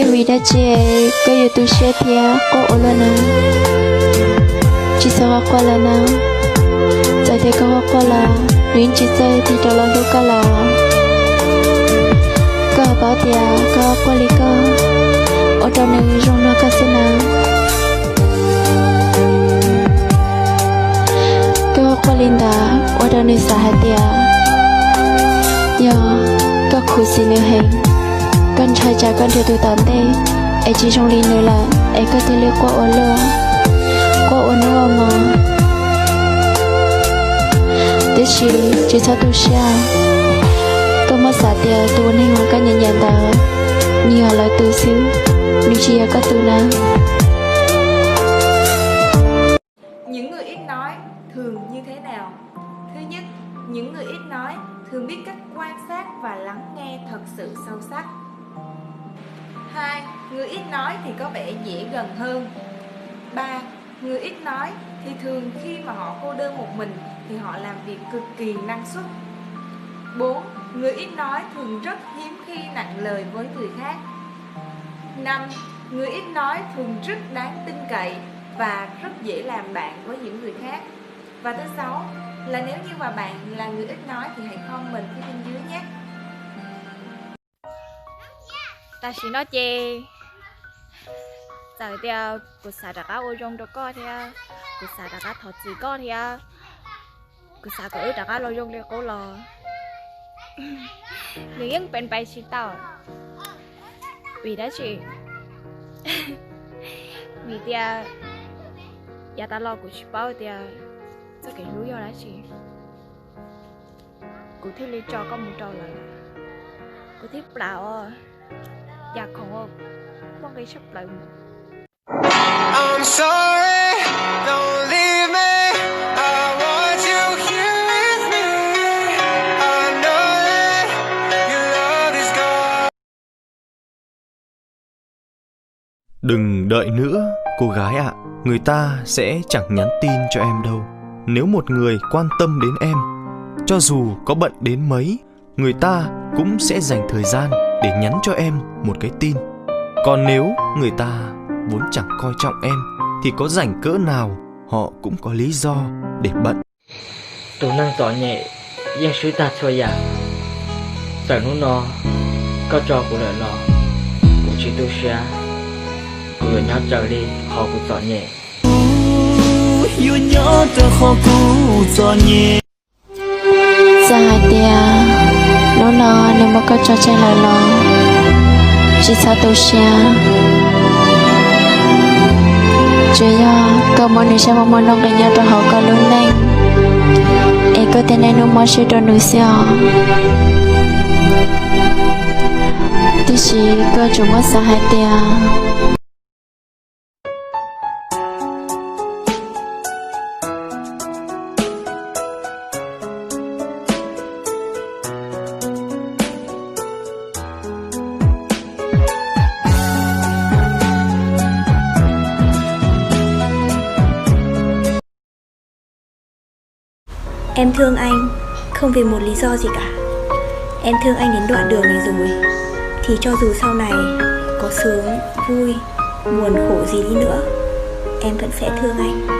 Yog vim dab tsi koj yuav tu siab thiab quaj ua luaj na? Tsis txhob quaj quaj lawm na. Txawm tias koj quaj quaj los nws yeej tsis txawj tig rov los hlub koj lawm. Koj paub tias koj quaj li koj ua rau nws zoo luag koj xwb na. Koj quaj li ntawd ua rau nws xav hais tias yog koj khuv xim nws heev, koj ntshai tsam koj nrhiav tus tom ntej es tsis zoo li nws lawm es koj thiaj li quaj ua luaj, quaj ua hnub ua hmo. Tiam sis tsis txhob tu siab, koj muab xav tias tus uas neeg uas koj nyiam nyiam ntawd nws yog lawv tus xwb, nws tsis yog koj tus na. Những người ít nói thường như thế nào? Thứ nhất, những người ít nói thường biết cách quan sát và lắng nghe thật sự sâu sắc. Hai, người ít nói thì có vẻ dễ gần hơn. Ba, người ít nói thì thường khi mà họ cô đơn một mình thì họ làm việc cực kỳ năng suất. Bốn, người ít nói thường rất hiếm khi nặng lời với người khác. Năm, người ít nói thường rất đáng tin cậy và rất dễ làm bạn với những người khác. Và thứ sáu là nếu như mà bạn là người ít nói thì hãy comment phía bên dưới nhé. Tam sim no ces txawm tias kuv xav rov qab ua zoo rau koj thiab, kuv xav rov qab thov txim koj thiab, kuv xav kom wb rov qab los zoo li qub los nws yeej pes pes tsis tau. Vim dab tsi? Vim tias yav tas los kuv tsis paub tias txoj kev hlub yog dab tsi, kuv thiaj li tso koj mus rau lawv, kuv thiaj plam ua cas khoom ua poj nqi tshaj plaws mus. Đừng đợi nữa, cô gái ạ, người ta sẽ chẳng nhắn tin cho em đâu. Nếu một người quan tâm đến em, cho dù có bận đến mấy, người ta cũng sẽ dành thời gian để nhắn cho em một cái tin. Còn nếu người ta vốn chẳng coi trọng em, thì có rảnh cỡ nào họ cũng có lý do để bận. Tus neeg txom nyem yeej swb tag txhua yam. Txawm hnub no koj tso kuv lawm los kuv tsis tu siab, kuv yuav nyob raws li qhov kuv txom nyem. Yuav nyob raws qhov kuv txom nyem. Txawm hais tias hnub no nws muab koj tso tseg lawm los tsis txhob tu siab. Tsuas yog koj muab nws sab muaj muaj nuj nqis nyob rau hauv koj lub neej, es koj thiaj niaj hnub mob siab rau nws xwb os. Tiam sis koj tsuas muab xav hais tias Em thương anh, không vì một lý do gì cả. Em thương anh đến đoạn đường này rồi, thì cho dù sau này có sướng, vui, buồn khổ gì đi nữa, em vẫn sẽ thương anh.